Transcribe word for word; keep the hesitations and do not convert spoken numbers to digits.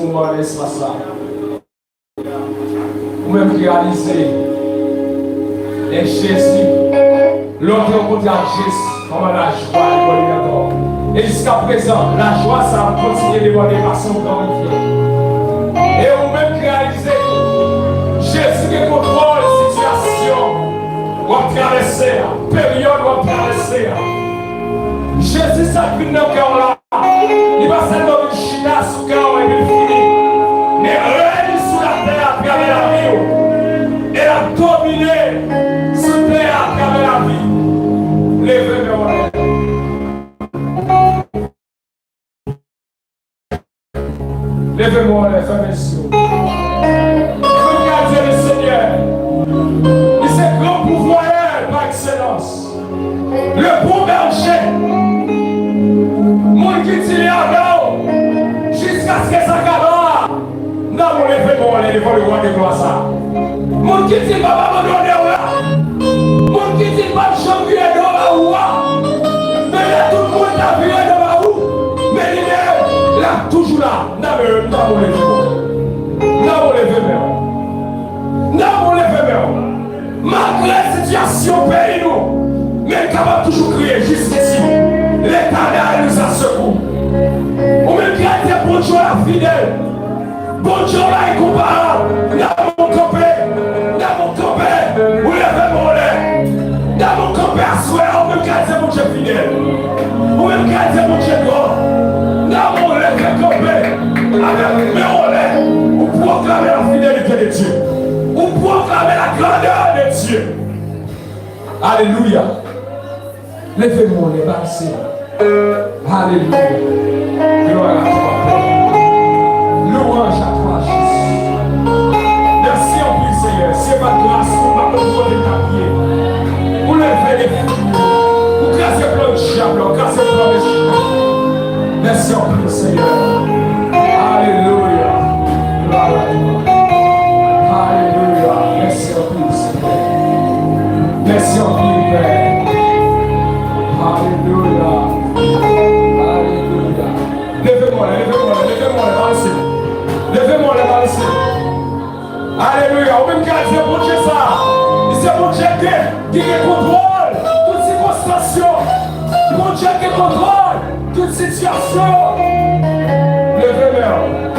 moman nan espas la. Ou menm ki reyalize, e Jezi, lè w te rankontre ak Jezi, kòman lajwa debòde nan kè w. E jiska prezan, lajwa sa ap kontinye debòde paske w gran rivyè. E ou menm ki reyalize, Jezi gen kontwòl sitiyasyon w ap travèse a, peryòd w ap travèse a. Jezi, sa k vin nan kè w la, li pa sèlman vin chita sou kè w epi l fini, men rèy li sou latè atravè lavi w, e l ap domine sou tè a atravè lavi w. Leve men w anlè. Leve men w anlè, fèmen zye w. Fèmen gade Lesenyè. Li se gran pouvwayè pa ekselans. Le bon berger. Moun ki di li avè w jiskaske sa ka ba w. Nanm ou leve men w anlè devan le wa de glwa sa. Moun ki di l p ap abandone w la. Moun ki di l p ap janm vire do ba ou a. Men lè tout moun ta vire do ba ou, men li menm, l ap toujou la. Nanm ou leve men w. Nanm ou leve men w. Nanm ou leve men w. Malgre sitiyasyon peyi nou, men n kapab toujou kriye, Jiskisi, Letènèl nou sa sekou. Ou menm ki rete Bondye w la fidèl. Bondye w la enkonparab. Nanm ou kanpe. Nanm ou kanpe. Ou leve men w anlè. Nanm ou kanpe aswè a, ou menm ki rete Bondye fidèl. Ou menm ki rete Bondye dwòt. Nanm ou leve kanpe. Avèk men w anlè. Ou pwoklame la fidélité de Dieu. Ou pwoklame la grandeur de Dieu. Alelouya. Leve men w anlè, ba l se. Alelouya. Glwa a twa, Pè. Louanj a twa, Jezi. Mèsi anpil, Senyè. Si se pa t gras ou, m pa konn kote m t ap ye. Ou leve defi. Ou kraze plan dyab la, ou kraze plan mechan. Mèsi anpil, Senyè. Alelouya. Glwa a twa. Alelouya. Mèsi anpil, Senyè. Mèsi anpil, Pè. Alelouya. Alelouya. Leve men w anlè, leve men w anlè, leve men w anlè, ba l se. Leve men w anlè, ba l se. Alelouya. Ou menm ki al di Bondye sa. Li se Bondye ki, ki gen kontwòl tout sikonstans yo. Bondye ki gen kontwòl tout sitiyasyon yo. Leve men w.